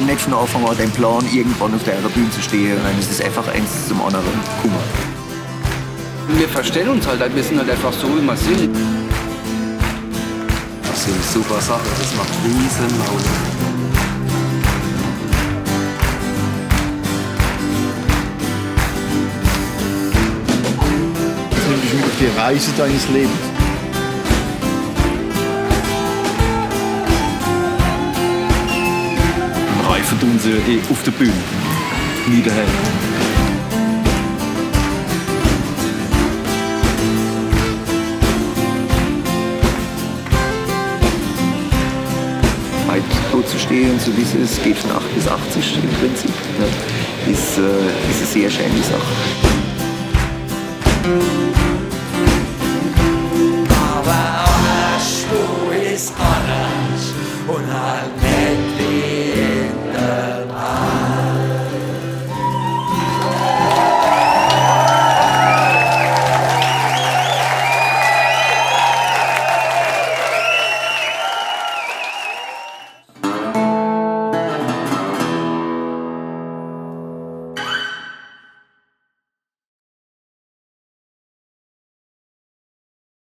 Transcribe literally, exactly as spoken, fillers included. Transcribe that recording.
Net vun Anfang an de Plan, irgendwann uf de Bühn zu stehe, nein, es is einfach eens zum annere. Guck mol. Mir verstelle uns halt, mir sin halt einfach so, wie mir sin. Das sin super Sache, das macht riese Laune. Das nimmt dich mit auf die Reise deines Lebens. Reife dun se eh uf de Bühn, nie dehääm. Heit do zu stehe un zu wisse, es geht vun acht bis achtzig im Prinzip, ne, is, äh, is e sehr scheeni Sach.